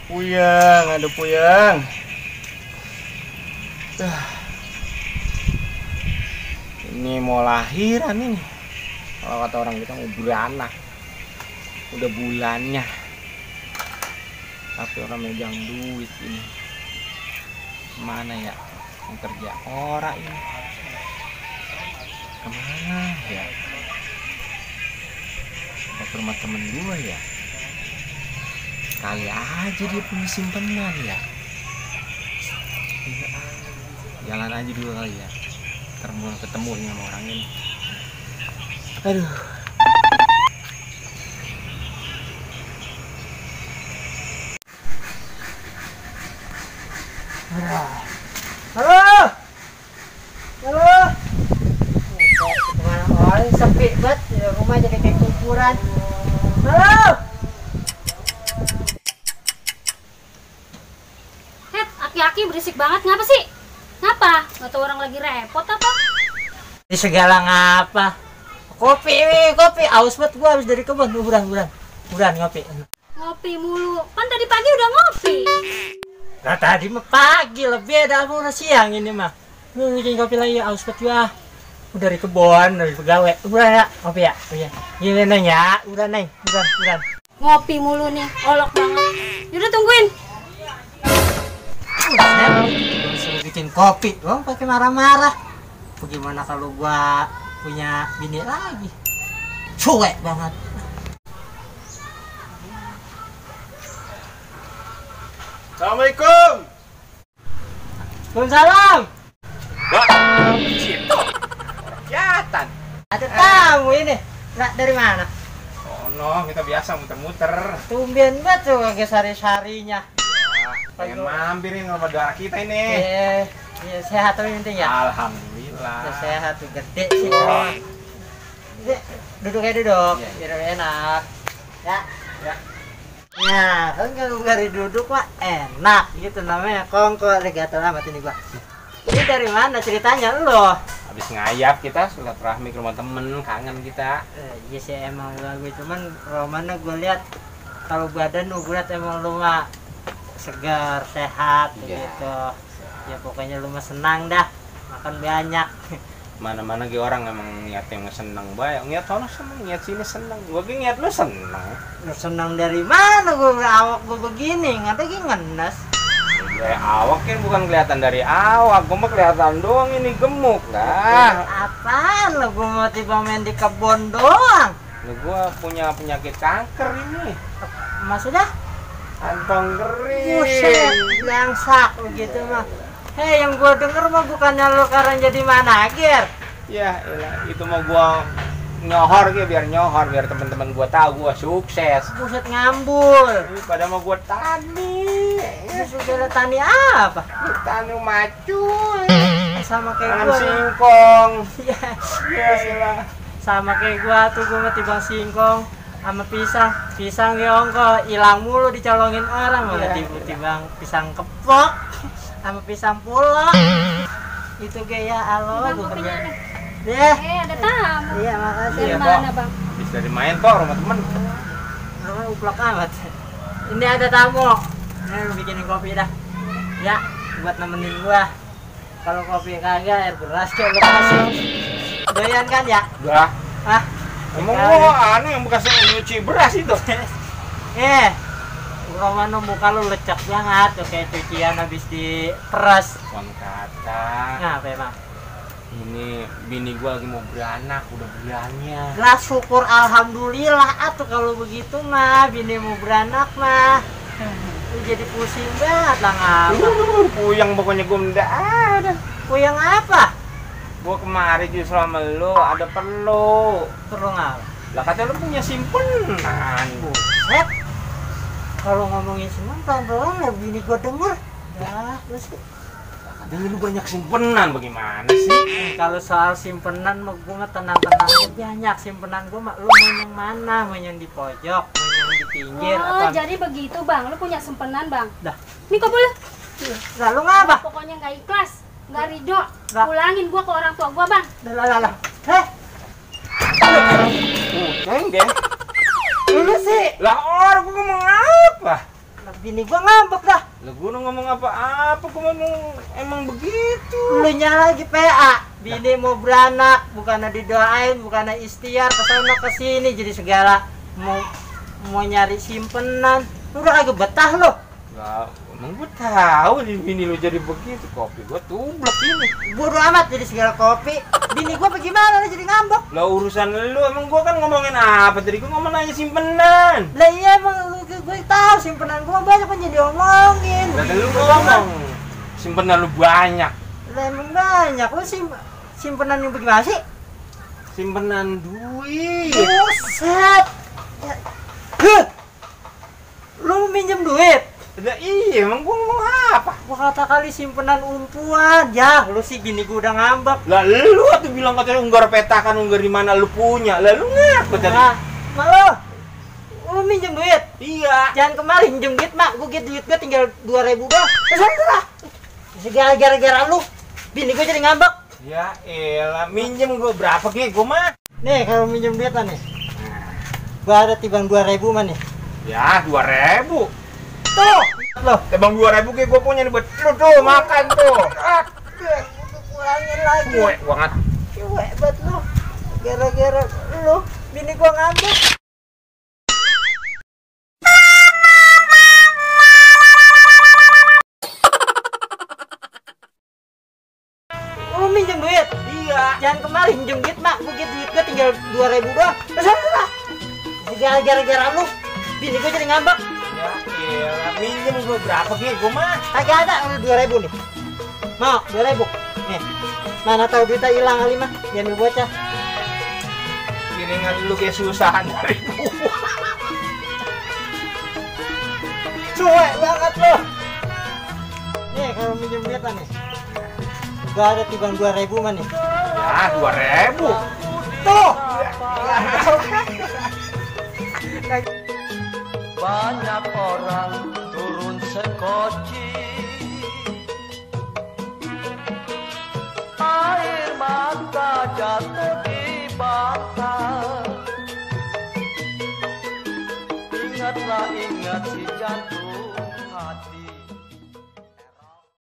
Puyeng, aduh puyeng. Ini mau lahiran ini. Kalau kata orang kita mau beranak. Udah bulannya. Tapi orang megang duit ini. Mana ya yang kerja orang ini? Kemana ya? Apa ke rumah temen gue ya? Kali aja dia punya simpenan ya. Jalan aja dulu kali ya. Ntar mau ketemu nih sama orang ini. Aduh. Halo. Halo. Orang sepi banget, rumah jadi kayak kuburan. Halo. Aki-aki berisik banget, ngapa sih? Ngapa? Gak tau orang lagi repot apa? Di segala ngapa? Kopi, aus banget gua habis dari kebun. Buran ngopi. Ngopi mulu, kan tadi pagi udah ngopi. Nah, tadi mah pagi, lebih ada mau siang ini mah. Lu bikin kopi lagi, aus banget gua. Udah dari kebun, dari pegawai. Buran ya, kopi ya. Oh iya. Gini nanya, buran. Ngopi mulu nih, olok banget. Yaudah tungguin. Disuruh bikin kopi doang pakai marah-marah. Bagaimana kalau gua punya bini lagi? Cuek banget. Assalamualaikum. Waalaikumsalam. Wah, situ. Kelihatan. Ada tamu ini. Nah, dari mana? Oh no, kita biasa muter-muter. Tumben banget tuh kayak sari-sarinya. Pengen mampir nih sama darah kita ini. Iya, sehat tapi penting ya. Alhamdulillah. Ya, sehat tuh gede sih. Duduk aja duduk, biar enak. Ya. Nah, kan kalau dari duduk mah enak gitu namanya. Kongko gatel amat ini gua. Ini dari mana ceritanya lo? Habis ngayap kita silaturahmi ke rumah temen, kangen kita. Iya sih emang gue cuman romana gue lihat kalau badan lu berat emang lu mah segar, sehat gitu. Ya pokoknya lu mah senang dah, makan banyak. Mana-mana ge orang emang niatnya yang seneng bae. Niat sono seneng, niat sini seneng. Gua ge niat lu seneng. Lu senang dari mana gue awak gue begini, ngata ge ngenes. Ya awak kan bukan kelihatan dari awak, gua mah kelihatan doang ini gemuk lah. Apaan lu gue mau tiba main di kebun doang? Gua punya penyakit kanker ini. Maksudnya? Kantong kering. Buset, langsak begitu mah. Hei, yang gua denger mah bukannya lu sekarang jadi manajer. Ya, elah, itu mah gua nyohor ge biar teman-teman gua tahu gua sukses. Buset ngambul. Ini pada mah gua tani. Sudah tani apa? Tani macul. Sama kayak Tanam gua. singkong. Iya. Ya, elah. Sama kayak gua tuh gua mah tibang singkong sama pisang ongko hilang mulu dicolongin orang malah timbang pisang kepok sama pisang pulo itu gaya alo gua kerja deh. Ada tamu. Iya makasih. Dari Iya, mana bang? Bisa dimain kok rumah temen. Nama uplok amat. Ini ada tamu. Ini lu bikinin kopi dah. Ya, buat nemenin gua. Kalau kopi kagak air beras coba kasih. Doyan kan ya? Udah. Hah? Emang gua anu yang bekas nyuci beras itu. Romano muka lu lecek banget tuh kayak cucian habis diperas. Bukan kata. Ngapa emang? Ini bini gua lagi mau beranak, udah bulannya. Lah syukur alhamdulillah atuh kalau begitu mah bini mau beranak mah. Lu jadi pusing banget lah ngapa. Puyang pokoknya gua ndak ada. Puyeng apa? Gua kemarin justru sama lu ada perlu. Perlu ngapa? Lah katanya lu punya simpenan. Buset. Kalau ngomongin simpen pelan-pelan lah bini gua denger. Dah, terus Katanya lu banyak simpenan, bagaimana sih? kalau soal simpenan mah gua mah tenang-tenang aja, banyak simpenan gua mah. Lu mau yang mana? Mau yang di pojok, mau yang di pinggir Oh, apa? jadi begitu bang, lu punya simpenan bang? Dah. Nih kok boleh? Lalu ngapa? Pokoknya nggak ikhlas, nggak ridho. Nggak. Pulangin gua ke orang tua gua bang. Lah. Heh. Ceng deh. Lu lu sih? Lah orang gua ngomong apa? Bini gua ngambek dah. Lah gua ngomong apa-apa, gua ngomong emang begitu. Lu nya lagi PA. Bini mau beranak, bukannya didoain, bukannya ikhtiar kesana kesini jadi segala mau nyari simpenan. Lu udah agak betah lo. Lah, emang gua tahu di bini lu jadi begitu. Kopi gua tublek ini. Bodo amat jadi segala kopi. Bini gua bagaimana lu jadi ngambek? Lah urusan lu, emang gua kan ngomongin apa tadi? Gua ngomong nanya simpenan. Lah iya emang gue tahu simpenan gua banyak kan jadi omongin. Lah lu ngomong simpenan lu banyak. Lah emang banyak. Lu simpenan yang bagaimana sih? Simpenan duit. Buset. Huh. Lu minjem duit? Lah iya, emang gua ngomong apa? Gua kata kali simpenan umpuan. Ya, lu sih gini gua udah ngambek. Lah lu tuh bilang katanya unggar petakan, unggar di mana lu punya. Lah lu ngaku tadi? Nah, malu. Lu minjem duit? Iya. Jangan kemarin minjem duit, Mak. Gua duit gua tinggal 2.000 doang. Kesana. Segala gara-gara lu. Bini gua jadi ngambek. Ya elah, minjem gua berapa ge gua mah? Nih, kalau minjem duit nih. Gua ada timbang 2.000 mah nih. Ya 2.000. Tuh, loh. Bang 2.000 ge gua punya nih buat lu tuh makan tuh. Kurangin lagi. Cuek banget. Cuek banget lu. Gara-gara lu, bini gua ngambek. Lu minjem duit? Iya. Jangan kemarin minjem duit, Mak. Gua duit gua tinggal 2.000 doang. Kesana. Gara-gara lu, bini gua jadi ngambek. Ya elah, minjem gua berapa ge gua mah? Kagak ada, udah 2.000 nih. Mau 2.000? Nih. Mana tahu duitnya hilang kali mah, diambil bocah. Piringan lu ge susahan dari gua. Cuek banget lo. Nih kalau minjem duit nih. Gua ada timbang 2.000 mah nih. Ya 2.000. Tuh. Banyak orang turun sekoci